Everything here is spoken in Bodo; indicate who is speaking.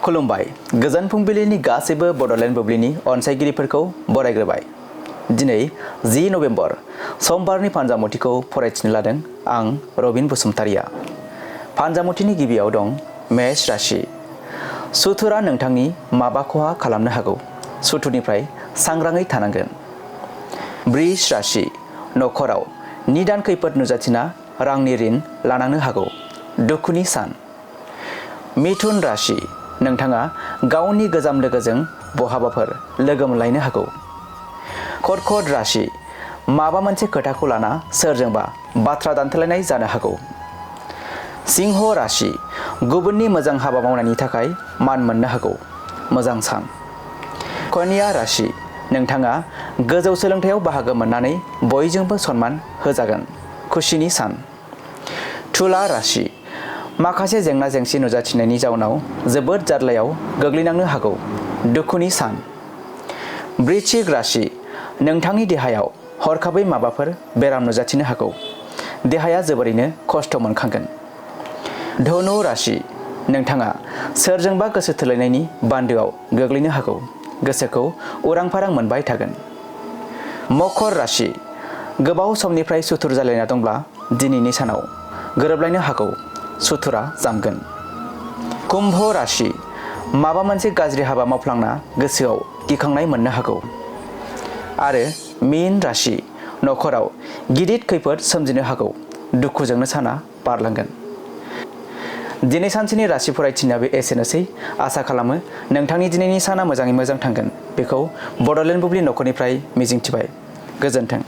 Speaker 1: खुलुमबाय गोजोन फुंबिलिनि गासैबो बड'लेण्ड बुब्लिनि अनसायगिरिफोरखौ बरायग्रोबाय। दिनै 10 नभेम्बर समबारनि फानजामुथिखौ फरायथिनो लादों आं रबिन बसुमतारिया। फानजामुथिनि गिबियाव दं मेष राशि। सुथुरा नोंथांनि माबा खहा खालामनो हागौ। सुथुरनिफ्राय सांग्राङै थानांगोन। वृष राशि। नखराव निदान खैफोद नुजाथिना रांनि ऋण लानांनो हागौ। दुखुनि सान। मिथुन राशि। नोंथाङा गावनि गोजाम लोगोजों बहाबाफोर लोगो मोनलायनो हागौ। कर्कट राशि। माबा मोनसे खोथाखौ लाना सोरजोंबा बाथ्रा दान्थेलायनाय जानो हागौ। सिंह राशि। गुबुननि मोजां हाबा मावनायनि थाखाय मान मोननो हागौ। मोजां सान। कन्या राशि। नोंथाङा गोजौ सोलोंथायाव बाहागो मोननानै बयजोंबो सनमान होजागोन। खुसिनि सान। तुला राशि। माखासे जेंना जेंसि नुजाथिनायनि जाउनाव जोबोद जार्लायाव गोग्लैनांनो हागौ। दुखुनि सान। वृश्चिक राशि। नोंथांनि देहायाव हरखाबै माबाफोर बेराम नुजाथिनो हागौ। देहाया जोबोरैनो खस्थ' मोनखांगोन। धनु राशि। नोंथाङा सोरजोंबा गोसो थोलायनायनि बान्दोआव गोग्लैनो हागौ। गोसोखौ उरां फारां मोनबाय थागोन। मकर राशि। गोबाव समनिफ्राय सुथुर जालायना दंब्ला दिनैनि सानाव गोरोबलायनो हागौ। सुथुरा जामगोन। कुम्भ राशि। माबा मोनसे गाज्रि हाबा मावफ्लांना गोसोआव गिखांनाय मोननो हागौ। आरो मीन राशि। नखराव गिदिर खैफोद सोमजिनो हागौ। दुखुजोंनो साना बारलांगोन। दिनै सानसेनि राशि फरायथिनायाबो एसेनोसै। आसा खालामो नोंथांनि दिनैनि साना मोजाङै मोजां थांगोन। बेखौ बड'लेण्ड बुब्लि नखरनिफ्राय मिजिंथिबाय। गोजोन्थों।